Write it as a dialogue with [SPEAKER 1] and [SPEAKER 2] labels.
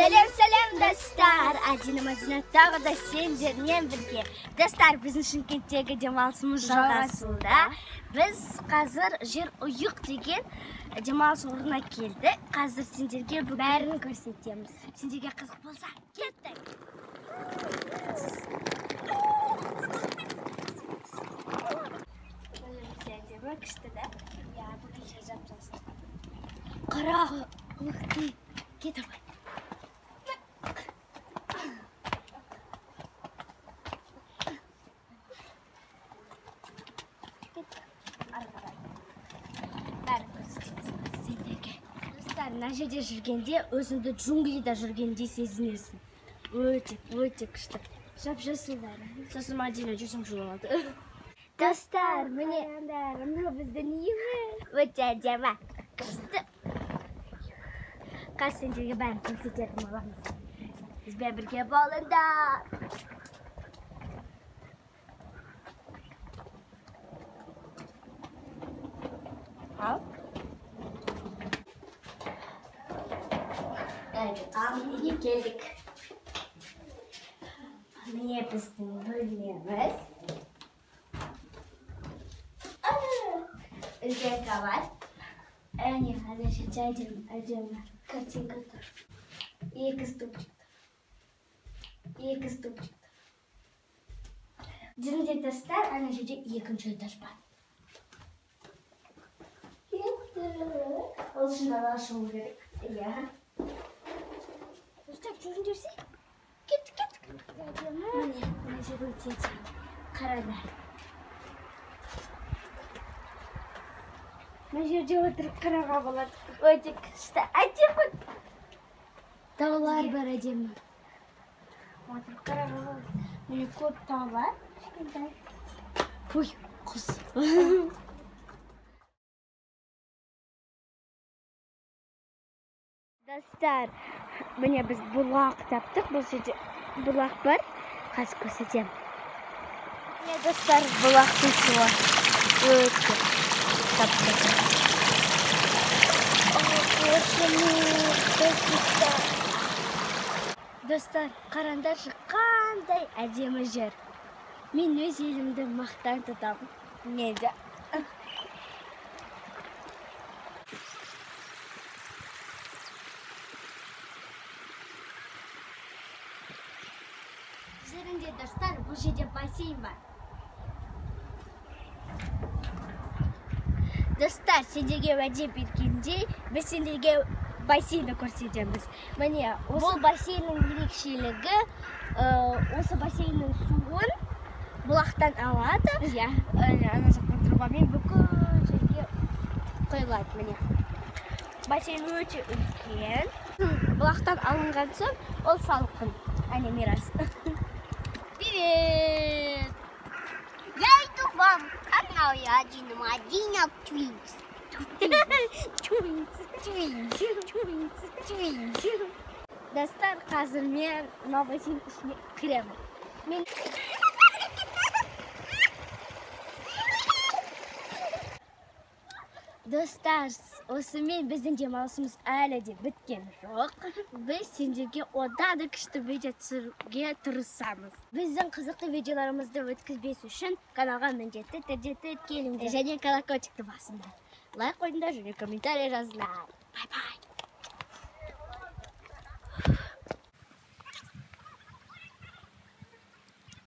[SPEAKER 1] Сәлем, сәлем, достар! Адина, Мадина тағы да сендермен бірге. Достар, біздің Шымкенттегі демалысымыз жалғасуда. Біз қазір Жер ұйық деген демалыс орнына келдік. Қазір сендерге бәрін көрсетеміз. Сендерге қызық болса, кеттік! Әдемі, күшті да? Иә, бүгін жер жап-жасыл. Қара, ух ты, кет давай. Мына жерде жүргенде өзіңді джунглида жүргендей сезінесің. Өте, өте күшті. Жап-жасыл бәрі. Сосын Мадина жүзім жұлады. Достар, міне мынау біздің үйіміз. Өте әдемі. Күшті. Қазір сендерге бәрін көрсететін боламыз. Бізбен бірге болыңдар. Ал. Ал, үйге келдік. Міне біздің бөлмеміз. Үлкен кровать. Әне, ана жерде әдемі, әдемі картинка тұр. Екі стульчик тұр. Екі стульчик тұр. Жүріңдер, достар, ана жерде екінші этаж бар. Кеттік. Ол үшін ана шығу керек. Иә. Достар, жүріңдерсе. Кеттік, кеттік. Міне, мына жер өте әдемі. Қараңдар. Мына жерде отырып қарауға болады. Өте күшті, әдемі. Таулар бар әдемі. Отырып қарауға болады. Міне көп таулар. Кішкентай. Ой, құс. Достар, міне біз бұлақ таптық. Бұл жерде бұлақ бар. Қазір көрсетемін. Міне, достар, бұлақтың суы өте тап-таза. Достар, қараңдаршы, қандай әдемі жер. Мен өз елімді мақтан тұтамын. Мен де. Жүріңдер, достар, бұл жерде бассейн бар. Достар, сендерге уәде бергендей, біз сендерге бассейнді көрсетеміз. Міне, бұл бассейннің ерекшелігі, осы бассейннің суын бұлақтан алады. Иә, ана жақтан трубамен бүкіл жерге құйылады, міне. Бассейн өте үлкен. Бұлақтан алынған соң ол салқын. Әне, Мирас.
[SPEAKER 2] Привет! Я иду вам канал Адина Мадина Твинс.
[SPEAKER 1] Твинс, Твинс, Твинс, Твинс. Достар, қазір мен мына бассейн ішіне кіремін. Мен Достар, осымен біздің демалысымыз әлі де біткен жоқ. Біз сендерге одан да күшті видео түсіруге тырысамыз. Біздің қызықты видеоларымызды өткізбес үшін каналға міндетті түрде тіркеліңдер және колокольчикті басыңдар. Лайк қойыңдар және комментарий жазыңдар. Бай-бай!